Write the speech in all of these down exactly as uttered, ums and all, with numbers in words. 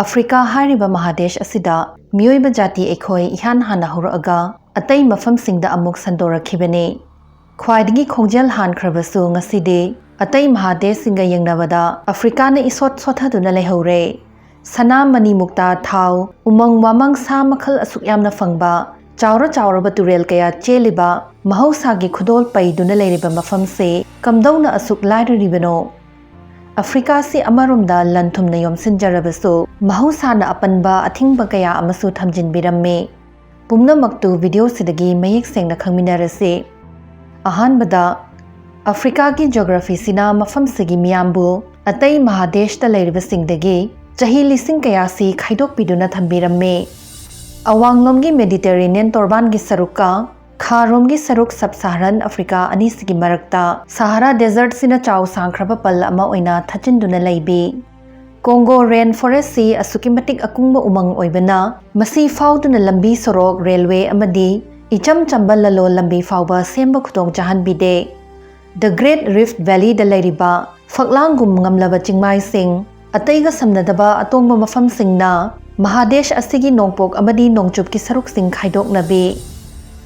Africa ꯍꯥꯏꯔꯤꯕ ꯃꯍꯥꯗꯦꯁ ꯑꯁꯤꯗ ꯃꯤꯑꯣꯏꯕ ꯖꯥꯇꯤ ꯑꯩꯈꯣꯏ ꯏꯍꯥꯟ ꯍꯥꯟꯅ ꯍꯧꯔꯛꯑꯒ ꯑꯇꯩ ꯃꯐꯝꯁꯤꯡꯗ ꯑꯃꯨꯛ ꯁꯟꯗꯣꯔꯛꯈꯤꯕꯅꯤ꯫ ꯈ꯭ꯋꯥꯏꯗꯒꯤ ꯈꯣꯡꯖꯦꯜ ꯍꯥꯟꯈ꯭ꯔꯕꯁꯨ ꯉꯁꯤꯗꯤ ꯑꯇꯩ ꯃꯍꯥꯗꯦꯁꯁꯤꯡꯒ ꯌꯦꯡꯅꯕꯗ ꯑꯐ꯭ꯔꯤꯀꯥꯅ ꯏꯁꯣꯠ ꯁꯣꯠꯊꯗꯨꯅ ꯂꯩꯍꯧꯔꯦ꯫ ꯁꯅꯥ, ꯃꯅꯤ, ꯃꯨꯛꯇꯥ, ꯊꯥꯎ, ꯎꯃꯪ ꯋꯥꯃꯪ, ꯁꯥ ꯃꯈꯜ ꯑꯁꯨꯛ ꯌꯥꯝꯅ ꯐꯪꯕ, ꯆꯥꯎꯔ ꯆꯥꯎꯔꯕ ꯇꯨꯔꯦꯜ ꯀꯌꯥ ꯆꯦꯜꯂꯤꯕ, ꯃꯍꯧꯁꯥꯒꯤ ꯈꯨꯗꯣꯜ ꯄꯩꯗꯨꯅ ꯂꯩꯔꯤꯕ ꯃꯐꯝꯁꯦ ꯀꯝꯗꯧꯅ ꯑꯁꯨꯛ ꯂꯥꯏꯔꯔꯤꯕꯅꯣ? ꯑꯐ꯭ꯔꯤꯀꯥꯁꯤ ꯑꯃꯔꯣꯝꯗ ꯂꯟ ꯊꯨꯝꯅ ꯌꯣꯝꯁꯤꯟꯖꯔꯕꯁꯨ, ꯃꯍꯧꯁꯥꯅ ꯑꯄꯟꯕ ꯑꯊꯤꯡꯕ ꯀꯌꯥ ꯑꯃꯁꯨ ꯊꯝꯖꯤꯟꯕꯤꯔꯝꯃꯤ꯫ ꯄꯨꯝꯅꯃꯛꯇꯨ ꯚꯤꯗꯤꯑꯣꯁꯤꯗꯒꯤ ꯃꯌꯦꯛ ꯁꯦꯡꯅ ꯈꯪꯃꯤꯟꯅꯔꯁꯤ꯫ ꯑꯍꯥꯟꯕꯗ, ꯑꯐ꯭ꯔꯤꯀꯥꯒꯤ ꯖꯣꯒ꯭ꯔꯥꯐꯤꯁꯤꯅ ꯃꯐꯝꯁꯤꯒꯤ ꯃꯤꯌꯥꯝꯕꯨ ꯑꯇꯩ ꯃꯍꯥꯗꯦꯁꯇ ꯂꯩꯔꯤꯕꯁꯤꯡꯗꯒꯤ ꯆꯍꯤ ꯂꯤꯁꯤꯡ ꯀꯌꯥꯁꯤ ꯈꯥꯏꯗꯣꯛꯄꯤꯗꯨꯅ ꯊꯝꯕꯤꯔꯝꯃꯤ꯫ ꯑꯋꯥꯡꯂꯣꯝꯒꯤ ꯃꯦꯗꯤꯇꯦꯔꯦꯅꯤꯌꯟ ꯇꯣꯔꯕꯥꯟꯒꯤ ꯁꯔꯨꯛꯀ ꯈꯥꯔꯣꯝꯒꯤ ꯁꯔꯨꯛ ꯁꯕ ꯁꯍꯥꯔꯥꯟ ꯑꯐ꯭ꯔꯤꯀꯥ ꯑꯅꯤꯁꯤꯒꯤ ꯃꯔꯛꯇ ꯁꯍꯥꯔꯥ ꯗꯦꯖꯔꯠꯁꯤꯅ ꯆꯥꯎ ꯁꯥꯡꯈ꯭ꯔꯕ ꯄꯜ ꯑꯃ ꯑꯣꯏꯅ ꯊꯠꯆꯤꯟꯗꯨꯅ ꯂꯩꯕꯤ꯫ ꯀꯣꯡꯒꯣ ꯔꯦꯟ ꯐꯣꯔꯦꯁꯁꯤ ꯑꯁꯨꯛꯀꯤ ꯃꯇꯤꯛ ꯑꯀꯨꯡꯕ ꯎꯃꯪ ꯑꯣꯏꯕꯅ ꯃꯁꯤ ꯐꯥꯎꯗꯨꯅ ꯂꯝꯕꯤ ꯁꯣꯔꯣꯛ, ꯔꯦꯜꯋꯦ ꯑꯃꯗꯤ ꯏꯆꯝ ꯆꯝꯕ ꯂꯂꯣꯟ ꯂꯝꯕꯤ ꯐꯥꯎꯕ ꯁꯦꯝꯕ ꯈꯨꯗꯣꯡ ꯆꯥꯍꯟꯕꯤꯗꯦ꯫ The Great Rift Valleyꯗ ꯂꯩꯔꯤꯕ ꯐꯛꯂꯥꯡꯒꯨꯝ ꯉꯝꯂꯕ ꯆꯤꯡꯃꯥꯏꯁꯤꯡ, ꯑꯇꯩꯒ ꯁꯝꯅꯗꯕ ꯑꯇꯣꯡꯕ ꯃꯐꯝꯁꯤꯡꯅ ꯃꯍꯥꯗꯦꯁ ꯑꯁꯤꯒꯤ ꯅꯣꯡꯄꯣꯛ ꯑꯃꯗꯤ ꯅꯣꯡꯆꯨꯞꯀꯤ ꯁꯔꯨꯛꯁꯤꯡ ꯈꯥꯏꯗꯣꯛꯅꯕꯤ꯫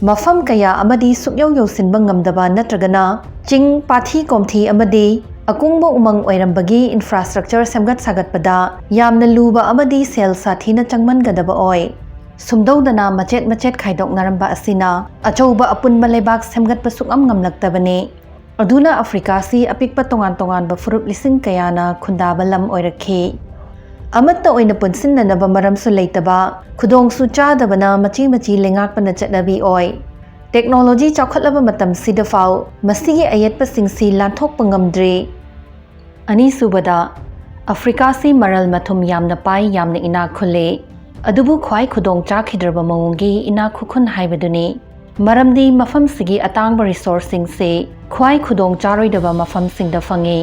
ꯃꯐꯝ ꯀꯌꯥ ꯑꯃꯗꯤ ꯁꯨꯛꯌꯧ ꯌꯧꯁꯤꯟꯕ ꯉꯝꯗꯕ ꯅꯠꯇ꯭ꯔꯒꯅ ꯆꯤꯡ, ꯄꯥꯊꯤ ꯀꯣꯝꯊꯤ ꯑꯃꯗꯤ ꯑꯀꯨꯡꯕ ꯎꯃꯪ ꯑꯣꯏꯔꯝꯕꯒꯤ ꯏꯟꯐ꯭ꯔꯥꯁ꯭ꯇ꯭ꯔꯛꯆꯔ ꯁꯦꯝꯒꯠ ꯁꯥꯒꯠꯄꯗ ꯌꯥꯝꯅ ꯂꯨꯕ ꯑꯃꯗꯤ ꯁꯦꯜ ꯁꯥꯊꯤꯅ ꯆꯪꯃꯟꯒꯗꯕ ꯑꯣꯏ꯫ ꯁꯨꯝꯗꯧꯗꯅ ꯃꯆꯦꯠ ꯃꯆꯦꯠ ꯈꯥꯏꯗꯣꯛꯅꯔꯝꯕ ꯑꯁꯤꯅ ꯑꯆꯧꯕ ꯑꯄꯨꯟꯕ ꯂꯩꯕꯥꯛ ꯁꯦꯝꯒꯠꯄ ꯁꯨꯡꯉꯝ ꯉꯝꯂꯛꯇꯕꯅꯤ꯫ ꯑꯗꯨꯅ ꯑꯐ꯭ꯔꯤꯀꯥꯁꯤ ꯑꯄꯤꯛꯄ ꯇꯣꯉꯥꯟ ꯇꯣꯉꯥꯟꯕ ꯐꯨꯔꯨꯞ ꯂꯤꯁꯤꯡ ꯀꯌꯥꯅ ꯈꯨꯟꯗꯥꯕ ꯂꯝ ꯑꯣꯏꯔꯛꯈꯤ꯫ ꯑꯃꯠꯇ ꯑꯣꯏꯅ ꯄꯨꯟꯁꯤꯟꯅꯅꯕ ꯃꯔꯝꯁꯨ ꯂꯩꯇꯕ, ꯈꯨꯗꯣꯡꯁꯨ ꯆꯥꯗꯕꯅ ꯃꯆꯤ ꯃꯆꯤ ꯂꯩꯉꯥꯛꯄꯅ ꯆꯠꯅꯕꯤ ꯑꯣꯏ꯫ ꯇꯦꯛꯅꯣꯂꯣꯖꯤ ꯆꯥꯎꯈꯠꯂꯕ ꯃꯇꯝꯁꯤꯗ ꯐꯥꯎ ꯃꯁꯤꯒꯤ ꯑꯌꯦꯠꯄꯁꯤꯡꯁꯤ ꯂꯥꯟꯊꯣꯛꯄ ꯉꯝꯗ꯭ꯔꯤ꯫ ꯑꯅꯤꯁꯨꯕꯗ, ꯑꯐ꯭ꯔꯤꯀꯥꯁꯤ ꯃꯔꯜ ꯃꯊꯨꯝ ꯌꯥꯝꯅ ꯄꯥꯏ, ꯌꯥꯝꯅ ꯏꯅꯥꯛ ꯈꯨꯜꯂꯤ꯫ ꯑꯗꯨꯕꯨ ꯈ꯭ꯋꯥꯏ ꯈꯨꯗꯣꯡ ꯆꯥꯈꯤꯗ꯭ꯔꯕ ꯃꯑꯣꯡꯒꯤ ꯏꯅꯥꯛ ꯈꯨꯈꯨꯟ ꯍꯥꯏꯕꯗꯨꯅꯤ꯫ ꯃꯔꯝꯗꯤ ꯃꯐꯝꯁꯤꯒꯤ ꯑꯇꯥꯡꯕ ꯔꯤꯁꯣꯔꯁꯁꯤꯡꯁꯤ ꯈ꯭ꯋꯥꯏ ꯈꯨꯗꯣꯡ ꯆꯥꯔꯣꯏꯗꯕ ꯃꯐꯝꯁꯤꯡꯗ ꯐꯪꯏ꯫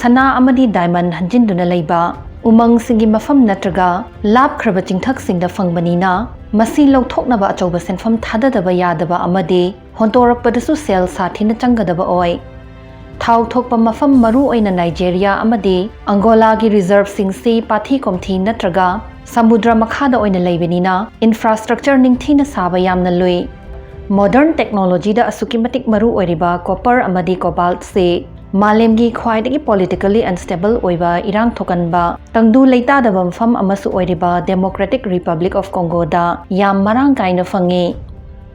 ꯁꯅꯥ ꯑꯃꯗꯤ ꯗꯥꯏꯃꯟ ꯍꯟꯖꯤꯟꯗꯨꯅ ꯂꯩꯕ ꯎꯃꯪꯁꯤꯡꯒꯤ ꯃꯐꯝ ꯅꯠꯇ꯭ꯔꯒ ꯂꯥꯞꯈ꯭ꯔꯕ ꯆꯤꯡꯊꯛꯁꯤꯡꯗ ꯐꯪꯕꯅꯤꯅ, ꯃꯁꯤ ꯂꯧꯊꯣꯛꯅꯕ ꯑꯆꯧꯕ ꯁꯦꯟꯐꯝ ꯊꯥꯗꯗꯕ ꯌꯥꯗꯕ ꯑꯃꯗꯤ ꯍꯣꯟꯇꯣꯔꯛꯄꯗꯁꯨ ꯁꯦꯜ ꯁꯥꯊꯤꯅ ꯆꯪꯒꯗꯕ ꯑꯣꯏ꯫ ꯊꯥꯎ ꯊꯣꯛꯄ ꯃꯐꯝ, ꯃꯔꯨ ꯑꯣꯏꯅ ꯅꯥꯏꯖꯦꯔꯤꯌꯥ ꯑꯃꯗꯤ ꯑꯪꯒꯣꯂꯥꯒꯤ ꯔꯤꯖꯔꯚꯁꯤꯡꯁꯤ ꯄꯥꯊꯤ ꯀꯣꯝꯊꯤ ꯅꯠꯇ꯭ꯔꯒ ꯁꯃꯨꯗ꯭ꯔ ꯃꯈꯥꯗ ꯑꯣꯏꯅ ꯂꯩꯕꯅꯤꯅ, ꯏꯟꯐ꯭ꯔꯥꯁ꯭ꯇ꯭ꯔꯛꯆꯔ ꯅꯤꯡꯊꯤꯅ ꯁꯥꯕ ꯌꯥꯝꯅ ꯂꯨꯏ꯫ ꯃꯣꯗꯔꯟ ꯇꯦꯛꯅꯣꯂꯣꯖꯤꯗ ꯑꯁꯨꯛꯀꯤ ꯃꯇꯤꯛ ꯃꯔꯨ ꯑꯣꯏꯔꯤꯕ ꯀꯣꯄꯔ ꯑꯃꯗꯤ ꯀꯣꯕꯥꯜꯠꯁꯤ ꯃꯥꯂꯦꯝꯒꯤ ꯈ꯭ꯋꯥꯏꯗꯒꯤ ꯄꯣꯂꯤꯇꯤꯀꯦꯜꯂꯤ ꯑꯟꯁꯇꯦꯕꯜ ꯑꯣꯏꯕ, ꯏꯔꯥꯡ ꯊꯣꯛꯀꯟꯕ, ꯇꯪꯗꯨ ꯂꯩꯇꯥꯗꯕ ꯃꯐꯝ ꯑꯃꯁꯨ ꯑꯣꯏꯔꯤꯕ ꯗꯦꯃꯣꯀ꯭ꯔꯦꯇꯤꯛ ꯔꯤꯄꯕ꯭ꯂꯤꯛ ꯑꯣꯐ ꯀꯣꯡꯒꯣꯗ ꯌꯥꯝ ꯃꯔꯥꯡ ꯀꯥꯏꯅ ꯐꯪꯉꯤ꯫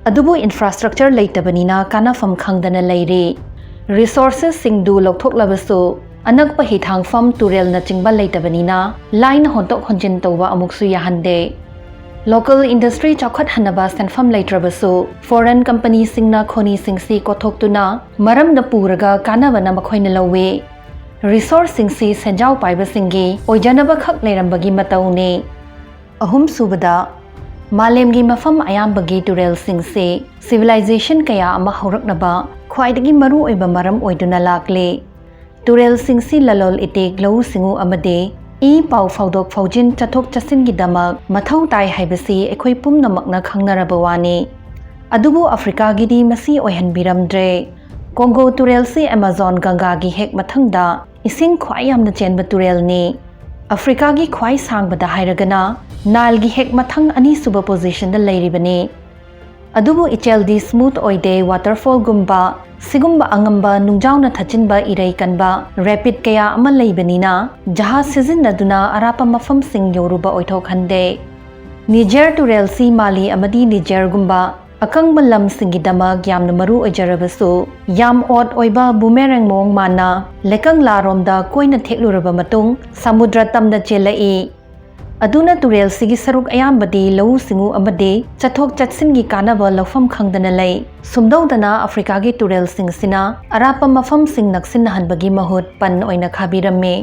ꯑꯗꯨꯕꯨ ꯏꯟꯐ꯭ꯔꯥꯁ꯭ꯇ꯭ꯔꯛꯆꯔ ꯂꯩꯇꯕꯅꯤꯅ ꯀꯥꯟꯅꯐꯝ ꯈꯪꯗꯅ ꯂꯩꯔꯤ꯫ ꯔꯤꯁꯣꯔꯁꯦꯁꯁꯤꯡꯗꯨ ꯂꯧꯊꯣꯛꯂꯕꯁꯨ, ꯑꯅꯛꯄ ꯍꯤꯊꯥꯡꯐꯝ, ꯇꯨꯔꯦꯜꯅꯆꯤꯡꯕ ꯂꯩꯇꯕꯅꯤꯅ ꯂꯥꯏꯅ ꯍꯣꯟꯗꯣꯛ ꯍꯣꯟꯖꯤꯟ ꯇꯧꯕ ꯑꯃꯨꯛꯁꯨ ꯌꯥꯍꯟꯗꯦ꯫ ꯂꯣꯀꯦꯜ ꯏꯟꯗꯁꯇ꯭ꯔꯤ ꯆꯥꯎꯈꯠꯍꯟꯅꯕ ꯁꯦꯟꯐꯝ ꯂꯩꯇ꯭ꯔꯕꯁꯨ, ꯐꯣꯔꯦꯟ ꯀꯝꯄꯅꯤꯁꯤꯡꯅ ꯈꯣꯅꯤꯁꯤꯡꯁꯤ ꯀꯣꯊꯣꯛꯇꯨꯅ ꯃꯔꯝꯗ ꯄꯨꯔꯒ ꯀꯥꯟꯅꯕꯅ ꯃꯈꯣꯏꯅ ꯂꯧꯏ꯫ ꯔꯤꯁꯣꯔꯁꯁꯤꯡꯁꯤ ꯁꯦꯟꯖꯥꯎ ꯄꯥꯏꯕꯁꯤꯡꯒꯤ ꯑꯣꯏꯖꯅꯕ ꯈꯛ ꯂꯩꯔꯝꯕꯒꯤ ꯃꯇꯧꯅꯤ꯫ ꯑꯍꯨꯝꯁꯨꯕꯗ, ꯃꯥꯂꯦꯝꯒꯤ ꯃꯐꯝ ꯑꯌꯥꯝꯕꯒꯤ ꯇꯨꯔꯦꯜꯁꯤꯡꯁꯤ ꯁꯤꯚꯤꯂꯥꯏꯖꯦꯁꯟ ꯀꯌꯥ ꯑꯃ ꯍꯧꯔꯛꯅꯕ ꯈ꯭ꯋꯥꯏꯗꯒꯤ ꯃꯔꯨꯑꯣꯏꯕ ꯃꯔꯝ ꯑꯣꯏꯗꯨꯅ ꯂꯥꯛꯂꯤ꯫ ꯇꯨꯔꯦꯜꯁꯤꯡꯁꯤ ꯂꯂꯣꯜ ꯏꯇꯤꯛ, ꯂꯧꯎ ꯁꯤꯡꯎ ꯑꯃꯗꯤ ꯏ ꯄꯥꯎ ꯐꯥꯎꯗꯣꯛ ꯐꯥꯎꯖꯤꯟ, ꯆꯠꯊꯣꯛ ꯆꯠꯁꯤꯟꯒꯤꯗꯃꯛ ꯃꯊꯧ ꯇꯥꯏ ꯍꯥꯏꯕꯁꯤ ꯑꯩꯈꯣꯏ ꯄꯨꯝꯅꯃꯛꯅ ꯈꯪꯅꯔꯕ ꯋꯥꯅꯤ꯫ ꯑꯗꯨꯕꯨ ꯑꯐ꯭ꯔꯤꯀꯥꯒꯤꯗꯤ ꯃꯁꯤ ꯑꯣꯏꯍꯟꯕꯤꯔꯝꯗ꯭ꯔꯦ꯫ ꯀꯣꯡꯒꯣ ꯇꯨꯔꯦꯜꯁꯤ ꯑꯦꯃꯥꯖꯣꯟ ꯒꯪꯒꯥꯒꯤ ꯍꯦꯛ ꯃꯊꯪꯗ ꯏꯁꯤꯡ ꯈ꯭ꯋꯥꯏ ꯌꯥꯝꯅ ꯆꯦꯟꯕ ꯇꯨꯔꯦꯜꯅꯤ꯫ ꯑꯐ꯭ꯔꯤꯀꯥꯒꯤ ꯈ꯭ꯋꯥꯏ ꯁꯥꯡꯕꯗ ꯍꯥꯏꯔꯒꯅ ꯅꯥꯏꯜꯒꯤ ꯍꯦꯛ ꯃꯊꯪ ꯑꯅꯤꯁꯨꯕ ꯄꯣꯖꯤꯁꯟꯗ ꯂꯩꯔꯤꯕꯅꯤ꯫ ꯑꯗꯨꯕꯨ ꯏꯆꯦꯜꯗꯤ ꯁ꯭ꯃꯨꯠ ꯑꯣꯏꯗꯦ, ꯋꯥꯇꯔꯐꯣꯜꯒꯨꯝꯕ ꯁꯤꯒꯨꯝꯕ ꯑꯉꯝꯕ ꯅꯨꯡꯖꯥꯎꯅ ꯊꯠꯆꯤꯟꯕ ꯏꯔꯩ ꯀꯟꯕ ꯔꯦꯄꯤꯗ ꯀꯌꯥ ꯑꯃ ꯂꯩꯕꯅꯤꯅ ꯖꯍꯥꯖ ꯁꯤꯖꯤꯟꯅꯗꯨꯅ ꯑꯔꯥꯞꯄ ꯃꯐꯝꯁꯤꯡ ꯌꯧꯔꯨꯕ ꯑꯣꯏꯊꯣꯛꯍꯟꯗꯦ꯫ ꯅꯤꯖꯦꯔ ꯇꯨꯔꯦꯜꯁꯤ ꯃꯥꯂꯤ ꯑꯃꯗꯤ ꯅꯤꯖꯦꯔꯒꯨꯝꯕ ꯑꯀꯪꯕ ꯂꯝꯁꯤꯡꯒꯤꯗꯃꯛ ꯌꯥꯝꯅ ꯃꯔꯨ ꯑꯣꯏꯖꯔꯕꯁꯨ, ꯌꯥꯝ ꯑꯣꯗ ꯑꯣꯏꯕ ꯕꯨꯃꯦꯔꯦꯡ ꯃꯑꯣꯡ ꯃꯥꯟꯅ ꯂꯩꯀꯪꯂꯥꯔꯣꯝꯗ ꯀꯣꯏꯅ ꯊꯦꯛꯂꯨꯔꯕ ꯃꯇꯨꯡ ꯁꯃꯨꯗ꯭ꯔ ꯇꯝꯗ ꯆꯦꯜꯂꯛꯏ꯫ ꯑꯗꯨꯅ ꯇꯨꯔꯦꯜꯁꯤꯒꯤ ꯁꯔꯨꯛ ꯑꯌꯥꯝꯕꯗꯤ ꯂꯧꯎ ꯁꯤꯡꯎ ꯑꯃꯗꯤ ꯆꯠꯊꯣꯛ ꯆꯠꯁꯤꯟꯒꯤ ꯀꯥꯟꯅꯕ ꯂꯧꯐꯝ ꯈꯪꯗꯅ ꯂꯩ꯫ ꯁꯨꯝꯗꯧꯗꯅ ꯑꯐ꯭ꯔꯤꯀꯥꯒꯤ ꯇꯨꯔꯦꯜꯁꯤꯡꯁꯤꯅ ꯑꯔꯥꯞꯄ ꯃꯐꯝꯁꯤꯡ ꯅꯛꯁꯤꯟꯅꯍꯟꯕꯒꯤ ꯃꯍꯨꯠ ꯄꯟ ꯑꯣꯏꯅ ꯈꯥꯕꯤꯔꯝꯃꯤ꯫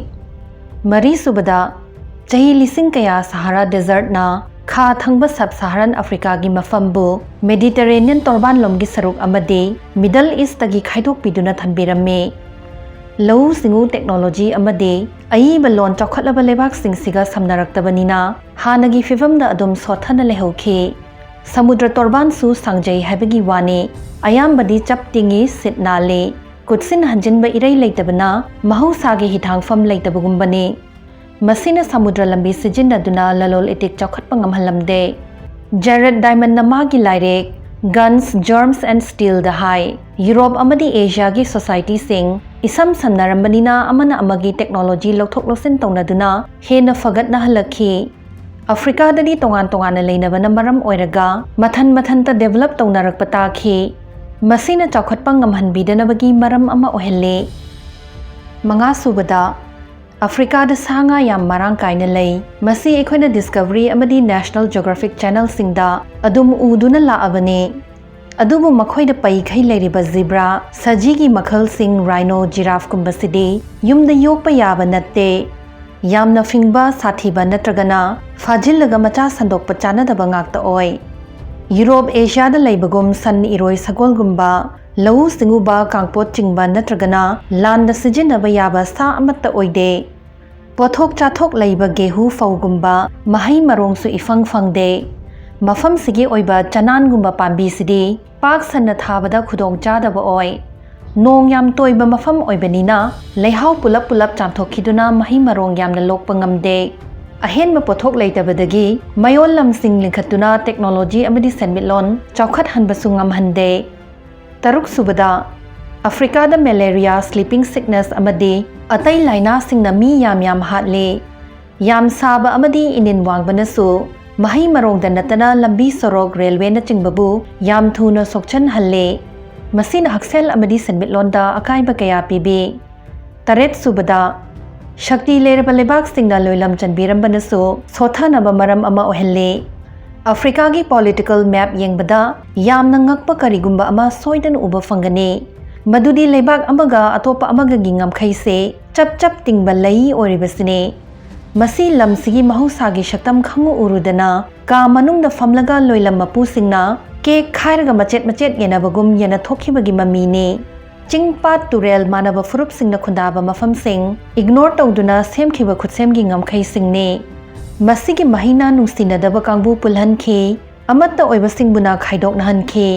ꯃꯔꯤꯁꯨꯕꯗ, ꯆꯍꯤ ꯂꯤꯁꯤꯡ ꯀꯌꯥ ꯁꯍꯥꯔꯥ ꯗꯦꯖꯔꯠꯅ ꯈꯥ ꯊꯪꯕ ꯁꯕ ꯁꯍꯥꯔꯥꯟ ꯑꯐ꯭ꯔꯤꯀꯥꯒꯤ ꯃꯐꯝꯕꯨ ꯃꯦꯗꯤꯇꯔꯦꯅꯤꯌꯟ ꯇꯣꯔꯕꯥꯟꯂꯣꯝꯒꯤ ꯁꯔꯨꯛ ꯑꯃꯗꯤ ꯃꯤꯗꯜ ꯏꯁꯇꯒꯤ ꯈꯥꯏꯗꯣꯛꯄꯤꯗꯨꯅ ꯊꯝꯕꯤꯔꯝꯃꯤ꯫ ꯂꯧꯎ ꯁꯤꯡꯎ, ꯇꯦꯛꯅꯣꯂꯣꯖꯤ ꯑꯃꯗꯤ ꯑꯏꯕ ꯂꯣꯟ ꯆꯥꯎꯈꯠꯂꯕ ꯂꯩꯕꯥꯛꯁꯤꯡꯁꯤꯒ ꯁꯝꯅꯔꯛꯇꯕꯅꯤꯅ ꯍꯥꯟꯅꯒꯤ ꯐꯤꯕꯝꯗ ꯑꯗꯨꯝ ꯁꯣꯠꯊꯅ ꯂꯩꯍꯧꯈꯤ꯫ ꯁꯃꯨꯗ꯭ꯔ ꯇꯣꯔꯕꯥꯟꯁꯨ ꯁꯥꯡꯖꯩ ꯍꯥꯏꯕꯒꯤ ꯋꯥꯅꯤ, ꯑꯌꯥꯝꯕꯗꯤ ꯆꯞ ꯇꯤꯡꯉꯤ, ꯁꯤꯠ ꯅꯥꯜꯂꯤ꯫ ꯀꯨꯠꯁꯤꯟ ꯍꯟꯖꯤꯟꯕ ꯏꯔꯩ ꯂꯩꯇꯕꯅ ꯃꯍꯧꯁꯥꯒꯤ ꯍꯤꯊꯥꯡꯐꯝ ꯂꯩꯇꯕꯒꯨꯝꯕꯅꯤ꯫ ꯃꯁꯤꯅ ꯁꯃꯨꯗ꯭ꯔ ꯂꯝꯕꯤ ꯁꯤꯖꯤꯟꯅꯗꯨꯅ ꯂꯂꯣꯟ ꯏꯇꯤꯛ ꯆꯥꯎꯈꯠꯄ ꯉꯝꯍꯜꯂꯝꯗꯦ꯫ ꯖꯦꯔꯦꯠ ꯗꯥꯏꯃꯟꯅ ꯃꯥꯒꯤ ꯂꯥꯏꯔꯤꯛ Guns, Germs and Steelꯗ ꯍꯥꯏ, ꯌꯨꯔꯣꯞ ꯑꯃꯗꯤ ꯑꯦꯁꯤꯌꯥꯒꯤ ꯁꯣꯁꯥꯏꯇꯤꯁꯤꯡ ꯏꯁꯝ ꯁꯝꯅꯔꯝꯕꯅꯤꯅ ꯑꯃꯅ ꯑꯃꯒꯤ ꯇꯦꯛꯅꯣꯂꯣꯖꯤ ꯂꯧꯊꯣꯛ ꯂꯧꯁꯤꯟ ꯇꯧꯅꯗꯨꯅ ꯍꯦꯟꯅ ꯐꯒꯠꯅꯍꯜꯂꯛꯈꯤ꯫ ꯑꯐ꯭ꯔꯤꯀꯥꯗꯗꯤ ꯇꯣꯉꯥꯟ ꯇꯣꯉꯥꯟꯅ ꯂꯩꯅꯕꯅ ꯃꯔꯝ ꯑꯣꯏꯔꯒ ꯃꯊꯟ ꯃꯊꯟꯇ ꯗꯦꯚꯂꯞ ꯇꯧꯅꯔꯛꯄ ꯇꯥꯈꯤ꯫ ꯃꯁꯤꯅ ꯆꯥꯎꯈꯠꯄ ꯉꯝꯍꯟꯕꯤꯗꯅꯕꯒꯤ ꯃꯔꯝ ꯑꯃ ꯑꯣꯏꯍꯜꯂꯤ꯫ ꯃꯉꯥꯁꯨꯕꯗ, ꯑꯐ꯭ꯔꯤꯀꯥꯗ ꯁꯥ ꯉꯥ ꯌꯥꯝ ꯃꯔꯥꯡ ꯀꯥꯏꯅ ꯂꯩ꯫ ꯃꯁꯤ ꯑꯩꯈꯣꯏꯅ ꯗꯤꯁꯀꯚꯔꯤ ꯑꯃꯗꯤ ꯅꯦꯁꯅꯦꯜ ꯖꯤꯑꯣꯒ꯭ꯔꯥꯐꯤꯛ ꯆꯦꯅꯦꯜꯁꯤꯡꯗ ꯑꯗꯨꯝ ꯎꯗꯨꯅ ꯂꯥꯛꯑꯕꯅꯤ꯫ ꯑꯗꯨꯕꯨ ꯃꯈꯣꯏꯗ ꯄꯩꯈꯩ ꯂꯩꯔꯤꯕ ꯖꯤꯕ꯭ꯔꯥ, ꯁꯖꯤꯒꯤ ꯃꯈꯜꯁꯤꯡ, ꯔꯥꯏꯅꯣ, ꯖꯤꯔꯥꯐꯀꯨꯝꯕꯁꯤꯗꯤ ꯌꯨꯝꯗ ꯌꯣꯛꯄ ꯌꯥꯕ ꯅꯠꯇꯦ꯫ ꯌꯥꯝꯅ ꯐꯤꯡꯕ, ꯁꯥꯊꯤꯕ ꯅꯠꯇ꯭ꯔꯒꯅ ꯐꯥꯖꯤꯜꯂꯒ ꯃꯆꯥ ꯁꯟꯗꯣꯛꯄ ꯆꯥꯅꯗꯕ ꯉꯥꯛꯇ ꯑꯣꯏ꯫ ꯌꯨꯔꯣꯞ, ꯑꯦꯁꯤꯌꯥꯗ ꯂꯩꯕꯒꯨꯝ ꯁꯟ, ꯏꯔꯣꯏ, ꯁꯒꯣꯜꯒꯨꯝꯕ, ꯂꯧꯎ ꯁꯤꯡꯎꯕ, ꯀꯥꯡꯄꯣꯠ ꯆꯤꯡꯕ ꯅꯠꯇ꯭ꯔꯒꯅ ꯂꯥꯟꯗ ꯁꯤꯖꯤꯟꯅꯕ ꯌꯥꯕ ꯁꯥ ꯑꯃꯠꯇ ꯑꯣꯏꯗꯦ꯫ ꯄꯣꯠꯊꯣꯛ ꯆꯥꯊꯣꯛ ꯂꯩꯕ ꯒꯦꯍꯨ ꯐꯧꯒꯨꯝꯕ ꯃꯍꯩ ꯃꯔꯣꯡꯁꯨ ꯏꯐꯪ ꯐꯪꯗꯦ꯫ ꯃꯐꯝꯁꯤꯒꯤ ꯑꯣꯏꯕ ꯆꯅꯥꯟꯒꯨꯝꯕ ꯄꯥꯝꯕꯤꯁꯤꯗꯤ ꯄꯥꯛ ꯁꯟꯅ ꯊꯥꯕꯗ ꯈꯨꯗꯣꯡ ꯆꯥꯗꯕ ꯑꯣꯏ꯫ ꯅꯣꯡ ꯌꯥꯝ ꯇꯣꯏꯕ ꯃꯐꯝ ꯑꯣꯏꯕꯅꯤꯅ ꯂꯩꯍꯥꯎ ꯄꯨꯂꯞ ꯄꯨꯂꯞ ꯆꯥꯝꯊꯣꯛꯈꯤꯗꯨꯅ ꯃꯍꯩ ꯃꯔꯣꯡ ꯌꯥꯝꯅ ꯂꯣꯛꯄ ꯉꯝꯗꯦ꯫ ꯑꯍꯦꯟꯕ ꯄꯣꯠꯊꯣꯛ ꯂꯩꯇꯕꯗꯒꯤ ꯃꯌꯣꯜ ꯂꯝꯁꯤꯡ ꯂꯤꯡꯈꯠꯇꯨꯅ ꯇꯦꯛꯅꯣꯂꯣꯖꯤ ꯑꯃꯗꯤ ꯁꯦꯟꯃꯤꯠꯂꯣꯟ ꯆꯥꯎꯈꯠꯍꯟꯕꯁꯨ ꯉꯝꯍꯟꯗꯦ꯫ ꯇꯔꯨꯛꯁꯨꯕꯗ, ꯑꯐ꯭ꯔꯤꯀꯥꯗ ꯃꯦꯂꯦꯔꯤꯌꯥ, ꯁ꯭ꯂꯤꯄꯤꯡ ꯁꯤꯛꯅꯦꯁ ꯑꯃꯗꯤ ꯑꯇꯩ ꯂꯥꯏꯅꯥꯁꯤꯡꯅ ꯃꯤ ꯌꯥꯝ ꯌꯥꯝ ꯍꯥꯠꯂꯤ꯫ ꯌꯥꯝ ꯁꯥꯕ ꯑꯃꯗꯤ ꯏꯅꯤꯟ ꯋꯥꯡꯕꯅꯁꯨ ꯃꯍꯩ ꯃꯔꯣꯡꯗ ꯅꯠꯇꯅ ꯂꯝꯕꯤ ꯁꯣꯔꯣꯛ, ꯔꯦꯜꯋꯦꯅꯆꯤꯡꯕꯕꯨ ꯌꯥꯝ ꯊꯨꯅ ꯁꯣꯛꯆꯟꯍꯜꯂꯦ꯫ ꯃꯁꯤꯅ ꯍꯛꯁꯦꯜ ꯑꯃꯗꯤ ꯁꯦꯟꯃꯤꯠꯂꯣꯟꯗ ꯑꯀꯥꯏꯕ ꯀꯌꯥ ꯄꯤꯕꯤ꯫ ꯇꯔꯦꯠꯁꯨꯕꯗ, ꯁꯛꯇꯤ ꯂꯩꯔꯕ ꯂꯩꯕꯥꯛꯁꯤꯡꯅ ꯂꯣꯏꯂꯝ ꯆꯟꯕꯤꯔꯝꯕꯅꯁꯨ ꯁꯣꯊꯅꯕ ꯃꯔꯝ ꯑꯃ ꯑꯣꯏꯍꯜꯂꯤ꯫ ꯑꯐ꯭ꯔꯤꯀꯥꯒꯤ ꯄꯣꯂꯤꯇꯤꯀꯦꯜ ꯃꯦꯞ ꯌꯦꯡꯕꯗ ꯌꯥꯝꯅ ꯉꯛꯄ ꯀꯔꯤꯒꯨꯝꯕ ꯑꯃ ꯁꯣꯏꯗꯅ ꯎꯕ ꯐꯪꯒꯅꯤ, ꯃꯗꯨꯗꯤ ꯂꯩꯕꯥꯛ ꯑꯃꯒ ꯑꯇꯣꯞꯄ ꯑꯃꯒꯒꯤ ꯉꯝꯈꯩꯁꯦ ꯆꯞ ꯆꯞ ꯇꯤꯡꯕ ꯂꯩ ꯑꯣꯏꯔꯤꯕꯁꯤꯅꯤ꯫ ꯃꯁꯤ ꯂꯝꯁꯤꯒꯤ ꯃꯍꯧꯁꯥꯒꯤ ꯁꯛꯇꯝ ꯈꯪꯎ ꯎꯔꯨꯗꯅ ꯀꯥ ꯃꯅꯨꯡꯗ ꯐꯝꯂꯒ ꯂꯣꯏꯂꯝ ꯃꯄꯨꯁꯤꯡꯅ ꯀꯦꯛ ꯈꯥꯏꯔꯒ ꯃꯆꯦꯠ ꯃꯆꯦꯠ ꯌꯦꯟꯅꯕꯒꯨꯝ ꯌꯦꯟꯅꯊꯣꯛꯈꯤꯕꯒꯤ ꯃꯃꯤꯅꯤ꯫ ꯆꯤꯡ, ꯄꯥꯠ, ꯇꯨꯔꯦꯜ, ꯃꯥꯟꯅꯕ ꯐꯨꯔꯨꯞꯁꯤꯡꯅ ꯈꯨꯟꯗꯥꯕ ꯃꯐꯝꯁꯤꯡ ꯏꯒꯅꯣꯔ ꯇꯧꯗꯨꯅ ꯁꯦꯝꯈꯤꯕ ꯈꯨꯠꯁꯦꯝꯒꯤ ꯉꯝꯈꯩꯁꯤꯡꯅꯤ꯫ ꯃꯁꯤꯒꯤ ꯃꯍꯩꯅ ꯅꯨꯡꯁꯤꯅꯗꯕ ꯀꯥꯡꯕꯨ ꯄꯨꯜꯍꯟꯈꯤ, ꯑꯃꯠꯇ ꯑꯣꯏꯕꯁꯤꯡꯕꯨꯅ ꯈꯥꯏꯗꯣꯛꯅꯍꯟꯈꯤ꯫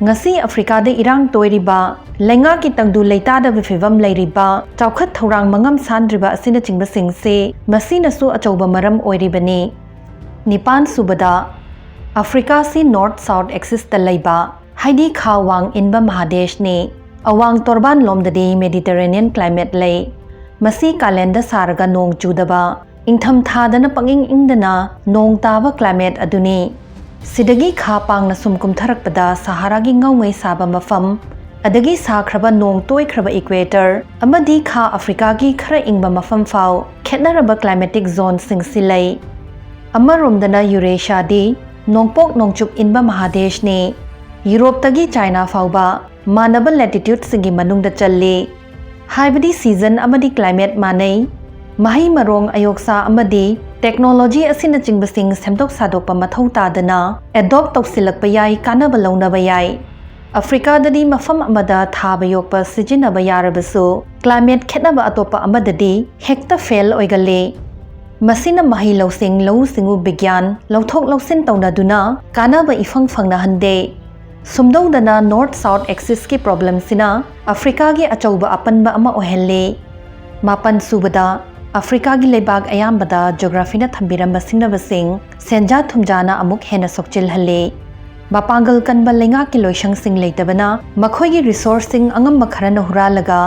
ꯉꯁꯤ ꯑꯐ꯭ꯔꯤꯀꯥꯗ ꯏꯔꯥꯡ ꯇꯣꯏꯔꯤꯕ ꯂꯩꯉꯥꯛꯀꯤ ꯇꯪꯗꯨ ꯂꯩꯇꯥꯗꯕ ꯐꯤꯚꯝ ꯂꯩꯔꯤꯕ, ꯆꯥꯎꯈꯠ ꯊꯧꯔꯥꯡ ꯃꯉꯝ ꯁꯥꯟꯗ꯭ꯔꯤꯕ ꯑꯁꯤꯅꯆꯤꯡꯕꯁꯤꯡꯁꯤ ꯃꯁꯤꯅꯁꯨ ꯑꯆꯧꯕ ꯃꯔꯝ ꯑꯣꯏꯔꯤꯕꯅꯤ꯫ ꯅꯤꯄꯥꯟ ꯁꯨꯕꯗ, ꯑꯐ꯭ꯔꯤꯀꯥꯁꯤ ꯅꯣꯔꯠ ꯁꯥꯎꯠ ꯑꯦꯛꯁꯤꯁꯇ ꯂꯩꯕ, ꯍꯥꯏꯗꯤ ꯈꯥ ꯋꯥꯡ ꯏꯟꯕ ꯃꯍꯥꯗꯦꯁꯅꯤ꯫ ꯑꯋꯥꯡ ꯇꯣꯔꯕꯥꯟ ꯂꯣꯝꯗꯗꯤ ꯃꯦꯗꯤꯇꯔꯦꯅꯤꯌꯟ ꯀ꯭ꯂꯥꯏꯃꯦꯠ ꯂꯩ꯫ ꯃꯁꯤ ꯀꯥꯂꯦꯟꯗ ꯁꯥꯔꯒ ꯅꯣꯡ ꯆꯨꯗꯕ, ꯏꯪꯊꯝꯊꯥꯗꯅ ꯄꯪꯏꯪ ꯏꯪꯗꯅ ꯅꯣꯡ ꯇꯥꯕ ꯀ꯭ꯂꯥꯏꯃꯦꯠ ꯑꯗꯨꯅꯤ꯫ ꯁꯤꯗꯒꯤ ꯈꯥ ꯄꯥꯡꯅ ꯁꯨꯝ ꯀꯨꯝꯊꯔꯛꯄꯗ ꯁꯍꯥꯔꯥꯒꯤ ꯉꯧꯉꯩ ꯁꯥꯕ ꯃꯐꯝ, ꯑꯗꯒꯤ ꯁꯥꯈ꯭ꯔꯕ ꯅꯣꯡ ꯇꯣꯏꯈ꯭ꯔꯕ ꯏꯀ꯭ꯋꯦꯇꯔ ꯑꯃꯗꯤ ꯈꯥ ꯑꯐ꯭ꯔꯤꯀꯥꯒꯤ ꯈꯔ ꯏꯪꯕ ꯃꯐꯝ ꯐꯥꯎ ꯈꯦꯠꯅꯔꯕ ꯀ꯭ꯂꯥꯏꯃꯦꯇꯤꯛ ꯖꯣꯟꯁꯤꯡꯁꯤ ꯂꯩ꯫ ꯑꯃꯔꯣꯝꯗꯅ ꯌꯨꯔꯦꯁꯤꯌꯥꯗꯤ ꯅꯣꯡꯄꯣꯛ ꯅꯣꯡꯆꯨꯞ ꯏꯟꯕ ꯃꯍꯥꯗꯦꯁꯅꯤ꯫ ꯌꯨꯔꯣꯞꯇꯒꯤ ꯆꯥꯏꯅꯥ ꯐꯥꯎꯕ ꯃꯥꯟꯅꯕ ꯂꯦꯇꯤꯇ꯭ꯌꯨꯠꯁꯤꯡꯒꯤ ꯃꯅꯨꯡꯗ ꯆꯜꯂꯤ꯫ ꯍꯥꯏꯕꯗꯤ ꯁꯤꯖꯟ ꯑꯃꯗꯤ ꯀ꯭ꯂꯥꯏꯃꯦꯠ ꯃꯥꯟꯅꯩ꯫ ꯃꯍꯩ ꯃꯔꯣꯡ, ꯑꯌꯣꯛꯁꯥ ꯑꯃꯗꯤ ꯇꯦꯛꯅꯣꯂꯣꯖꯤ ꯑꯁꯤꯅꯆꯤꯡꯕꯁꯤꯡ ꯁꯦꯝꯗꯣꯛ ꯁꯥꯗꯣꯛꯄ ꯃꯊꯧ ꯇꯥꯗꯅ ꯑꯦꯗꯣꯞ ꯇꯧꯁꯤꯜꯂꯛꯄ ꯌꯥꯏ, ꯀꯥꯟꯅꯕ ꯂꯧꯅꯕ ꯌꯥꯏ꯫ ꯑꯐ꯭ꯔꯤꯀꯥꯗꯗꯤ ꯃꯐꯝ ꯑꯃꯗ ꯊꯥꯕ ꯌꯣꯛꯄ ꯁꯤꯖꯤꯟꯅꯕ ꯌꯥꯔꯕꯁꯨ, ꯀ꯭ꯂꯥꯏꯃꯦꯠ ꯈꯦꯠꯅꯕ ꯑꯇꯣꯞꯄ ꯑꯃꯗꯗꯤ ꯍꯦꯛꯇ ꯐꯦꯜ ꯑꯣꯏꯒꯜꯂꯤ꯫ ꯃꯁꯤꯅ ꯃꯍꯩ ꯂꯧꯁꯤꯡ, ꯂꯧꯎ ꯁꯤꯡꯎ ꯕꯤꯒ꯭ꯌꯥꯟ, ꯂꯧꯊꯣꯛ ꯂꯧꯁꯤꯟ ꯇꯧꯅꯗꯨꯅ ꯀꯥꯟꯅꯕ ꯏꯐꯪ ꯐꯪꯅꯍꯟꯗꯦ꯫ ꯁꯨꯝꯗꯧꯗꯅ ꯅꯣꯔꯠ ꯁꯥꯎꯠ ꯑꯦꯛꯁꯤꯁꯀꯤ ꯄ꯭ꯔꯣꯕ꯭ꯂꯦꯝꯁꯤꯅ ꯑꯐ꯭ꯔꯤꯀꯥꯒꯤ ꯑꯆꯧꯕ ꯑꯄꯟꯕ ꯑꯃ ꯑꯣꯏꯍꯜꯂꯤ꯫ ꯃꯥꯄꯟ ꯁꯨꯕꯗ, ꯑꯐ꯭ꯔꯤꯀꯥꯒꯤ ꯂꯩꯕꯥꯛ ꯑꯌꯥꯝꯕꯗ ꯖꯣꯒ꯭ꯔꯥꯐꯤꯅ ꯊꯝꯕꯤꯔꯝꯕ ꯁꯤꯡꯅꯕꯁꯤꯡ ꯁꯦꯟꯖꯥ ꯊꯨꯝꯖꯥꯅ ꯑꯃꯨꯛ ꯍꯦꯟꯅ ꯁꯣꯛꯆꯤꯜꯍꯜꯂꯤ꯫ ꯃꯄꯥꯡꯒꯜ ꯀꯟꯕ ꯂꯩꯉꯥꯛꯀꯤ ꯂꯣꯏꯁꯪꯁꯤꯡ ꯂꯩꯇꯕꯅ ꯃꯈꯣꯏꯒꯤ ꯔꯤꯁꯣꯔꯁꯁꯤꯡ ꯑꯉꯝꯕ ꯈꯔꯅ ꯍꯨꯔꯥꯜꯂꯒ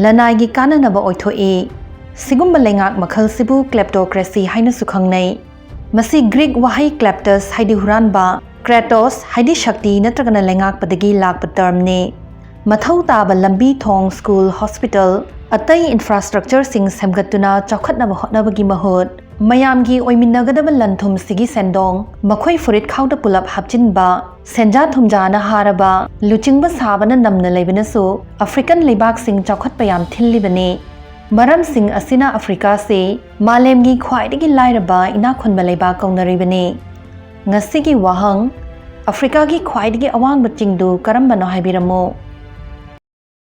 ꯂꯅꯥꯏꯒꯤ ꯀꯥꯟꯅꯅꯕ ꯑꯣꯏꯊꯣꯛꯏ꯫ ꯁꯤꯒꯨꯝꯕ ꯂꯩꯉꯥꯛ ꯃꯈꯜꯁꯤꯕꯨ ꯀ꯭ꯂꯦꯞꯇꯣꯀ꯭ꯔꯦꯁꯤ ꯍꯥꯏꯅꯁꯨ ꯈꯪꯅꯩ꯫ ꯃꯁꯤ ꯒ꯭ꯔꯤꯛ ꯋꯥꯍꯩ ꯀ꯭ꯂꯦꯞꯇꯁ ꯍꯥꯏꯗꯤ ꯍꯨꯔꯥꯟꯕ, ꯀ꯭ꯔꯦꯇꯣꯁ ꯍꯥꯏꯗꯤ ꯁꯛꯇꯤ ꯅꯠꯇ꯭ꯔꯒꯅ ꯂꯩꯉꯥꯛꯄꯗꯒꯤ ꯂꯥꯛꯄ ꯇꯔꯝꯅꯤ꯫ ꯃꯊꯧ ꯇꯥꯕ ꯂꯝꯕꯤ ꯊꯣꯡ, ꯁ꯭ꯀꯨꯜ, ꯍꯣꯁꯄꯤꯇꯥꯜ, ꯑꯇꯩ ꯏꯟꯐ꯭ꯔꯥꯁ꯭ꯇ꯭ꯔꯛꯆꯔꯁꯤꯡ ꯁꯦꯝꯒꯠꯇꯨꯅ ꯆꯥꯎꯈꯠꯅꯕ ꯍꯣꯠꯅꯕꯒꯤ ꯃꯍꯨꯠ, ꯃꯌꯥꯝꯒꯤ ꯑꯣꯏꯃꯤꯟꯅꯒꯗꯕ ꯂꯟ ꯊꯨꯝꯁꯤꯒꯤ ꯁꯦꯟꯗꯣꯡ ꯃꯈꯣꯏ ꯐꯨꯔꯤꯠ ꯈꯥꯎꯗ ꯄꯨꯂꯞ ꯍꯥꯞꯆꯤꯟꯕ, ꯁꯦꯟꯖꯥ ꯊꯨꯝꯖꯥꯅ ꯍꯥꯔꯕ, ꯂꯨꯆꯤꯡꯕ ꯁꯥꯕꯅ ꯅꯝꯅ ꯂꯩꯕꯅꯁꯨ ꯑꯐ꯭ꯔꯤꯀꯟ ꯂꯩꯕꯥꯛꯁꯤꯡ ꯆꯥꯎꯈꯠꯄ ꯌꯥꯝ ꯊꯤꯜꯂꯤꯕꯅꯤ꯫ ꯃꯔꯝꯁꯤꯡ ꯑꯁꯤꯅ ꯑꯐ꯭ꯔꯤꯀꯥꯁꯤ ꯃꯥꯂꯦꯝꯒꯤ ꯈ꯭ꯋꯥꯏꯗꯒꯤ ꯂꯥꯏꯔꯕ ꯏꯅꯥꯛ ꯈꯨꯟꯕ ꯂꯩꯕꯥꯛ ꯀꯧꯅꯔꯤꯕꯅꯤ꯫ ꯉꯁꯤꯒꯤ ꯋꯥꯍꯪ, ꯑꯐ꯭ꯔꯤꯀꯥꯒꯤ ꯈ꯭ꯋꯥꯏꯗꯒꯤ ꯑꯋꯥꯡꯕ ꯆꯤꯡꯗꯨ ꯀꯔꯝꯕꯅꯣ ꯍꯥꯏꯕꯤꯔꯝꯃꯨ꯫